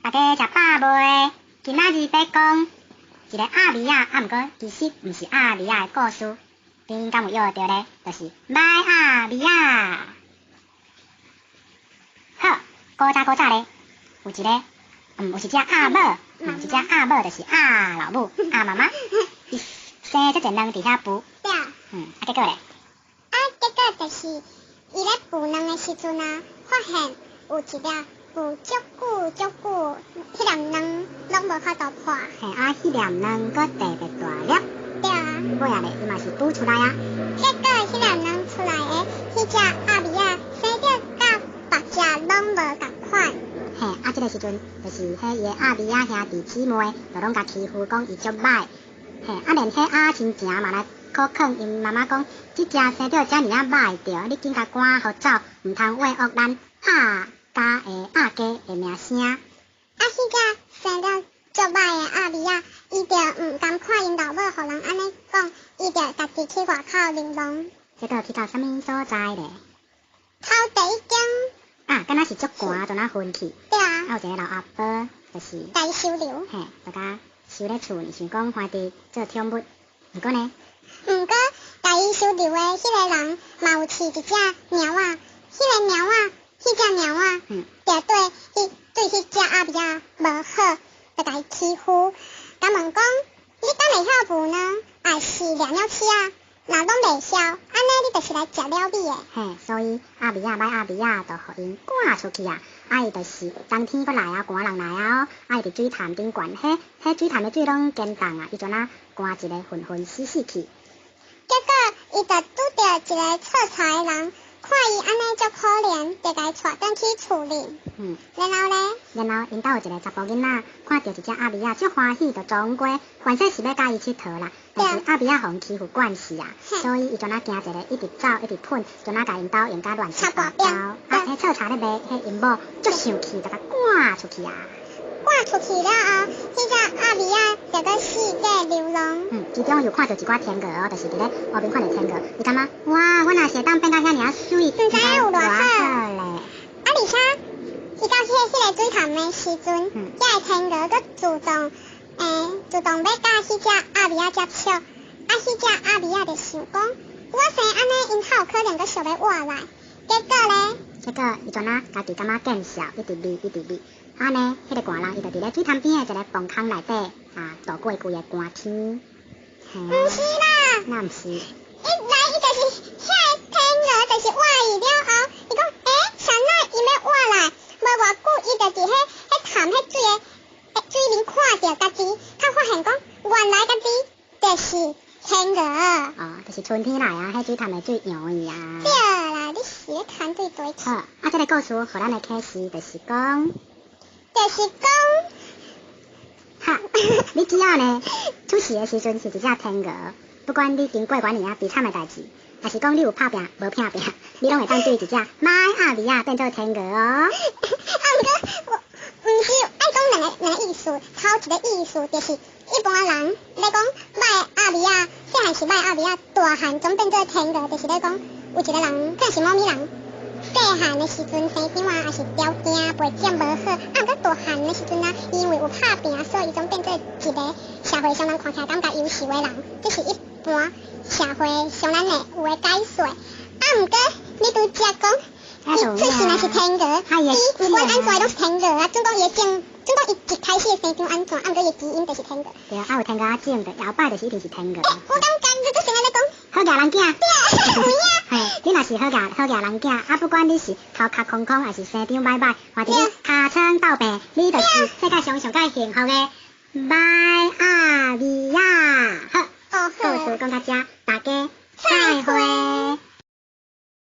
大家食飽未？今仔日欲講一个鴨味仔，啊，毋過其實毋是鴨味仔的故事。恁敢有約著咧？就是䆀鴨味仔。好，古早古早咧，有一个，有一隻鴨母，一隻鴨母就是鴨老母、鴨媽媽，伊生足濟卵佇遐孵。對。啊結果咧？啊，結果就是伊咧孵卵的時陣啊，發現有一粒孵足久足久，彼粒卵攏無法度破。嘿，啊，彼粒卵閣特別大粒。對啊。尾仔咧，伊嘛是孵出來啊。結果彼粒卵出來的彼隻鴨味仔生著佮別隻攏無仝款。嘿，啊，這个時陣就是彼伊的鴨味仔兄弟姊妹，就攏共欺負，講伊足䆀。嘿，啊連彼鴨親情嘛來苦勸𪜶媽媽講，這隻生著遮爾仔䆀著，你緊共趕予走，毋通挖惡咱鴨家的鴨家的名聲。啊，彼隻生著足䆀的鴨味仔，伊就毋甘看𪜶老母予人按呢講，伊就家己去外口流浪。結果去到啥物所在咧？頭第一間。啊，敢若是足寒，陣仔昏去。對啊。啊，有一個老阿婆，就是。共伊收留。嘿，就共收咧厝，想講歡佇做寵物，毋過呢？毋過，共伊收留的彼个人嘛有飼一隻貓仔，彼个貓仔，彼隻貓仔，就對彼對彼隻鴨味仔無好，就共伊欺負，共問講，你敢會曉孵卵，抑是掠鳥鼠仔？若攏袂曉，按呢你就是來食鳥米的。嘿，所以鴨味仔䆀鴨味仔，就予𪜶趕出去啊！啊，伊就是冬天閣來啊，寒人來啊，啊，伊佇水潭頂懸，彼水潭的水攏乾凍啊，伊陣仔寒一个昏昏死死去。結果，伊就拄著一个採柴的人，看伊按呢足可憐，就共伊帶轉去厝裡。然後咧？然後𪜶兜有一个查埔囡仔，看著一隻鴨味仔，足歡喜，就撞過，原先是欲佮伊𨑨迌啦，但是鴨味仔予人欺負慣勢啊，所以伊陣仔驚一个，一直走，一直噴，陣仔共𪜶兜用甲亂七八糟。啊，彼採柴咧賣，彼𪜶某足生氣，就共趕出去啊。趕出去了後，彼隻鴨味仔就閣四界流浪。其中又看著一寡天鵝哦，就是佇咧湖邊看著天鵝，伊感覺哇，我若是會當變甲遐爾仔媠，毋知影有偌好咧。啊，而且伊到彼个水潭的時陣，遐个天鵝閣主動，主動欲佮彼隻鴨味仔接觸，啊，彼隻鴨味仔就想講，我生按呢，𪜶較有可能閣想欲活來。結果咧？結果伊陣仔家己感覺見笑，一直覕，一直覕。啊呢，彼个寒人伊就佇咧水潭邊的一个墓空內底啊，度過規个寒天。毋是啦。那毋是？伊來伊就是遐个天鵝，就是活伊了後，伊講，欸，啥那伊欲活來，無偌久伊就佇彼彼潭彼水的水面看著家己，才發現講原來家己就是天鵝。哦，就是春天來啊，彼水潭的水溶去啊。對啦，你是咧牽對對去。好，啊，這个故事予咱的啟示就是講。就是講，哈，你只要呢出世的時陣是一隻天鵝，不管你經過偌爾仔悲慘的代誌，抑是講你有拍拚無拚拚，你攏會當對一隻䆀鴨味仔變做天鵝哦。啊，毋過，我毋是愛講兩個意思，頭一個意思就是一般人咧講䆀鴨味仔，細漢是䆀鴨味仔，大漢總變做天鵝，就是咧講有一個人可能是某物人。細漢的時陣生長啊，抑是條件背景無好，啊，毋過大漢的時陣啊，因為有拍拚，所以伊總變做一個社會上人看起來感覺優秀的人。這是一般社會上咱會有的解說。啊，毋過你拄才講，伊出世若是天鵝，伊毋管按怎攏是天鵝啊。準講伊的種，準講伊一開始的生長按怎，啊，毋過伊的基因就是天鵝。對啊，有天鵝仔種，就後擺就是一定是天鵝。欸，我感覺你拄先按呢講。好額人囝。對啊，有影。嘿，你若是好額好額人囝，啊，不管你是頭殼空空，抑是生長䆀䆀，反正你尻川鬥病，你就是世界上上蓋幸福的䆀鴨味仔。好，故事講到遮，大家再會。